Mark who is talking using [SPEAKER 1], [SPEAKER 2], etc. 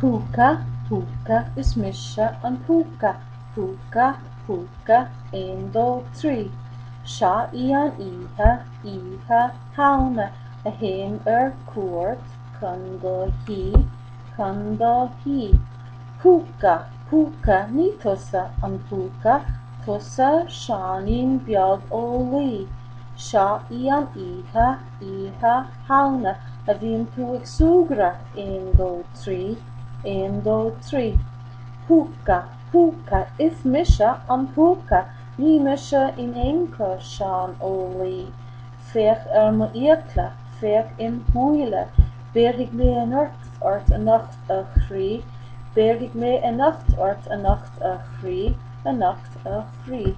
[SPEAKER 1] Púca, púca, is mise an púca, púca, púca, aon dó trí. Seo í an oíche, oíche Shamhna, a théim ar cuairt chun do thí, chun do thí. Púca, púca, ní tusa an púca, tusa Seáinín beag eolaí. Seo í an oíche, oíche Shamhna a bhíonn tú ag súgradh, aon dó trí, aon dó trí. Púca, púca, is mise an púca, ní mise in aon chor Seán Eolaí. Féach ar m'fhiacla, féach im shúile, béarfaidh mé anocht ort anocht a chroí, béarfaidh mé anocht ort anocht a chroí, anocht a chroí.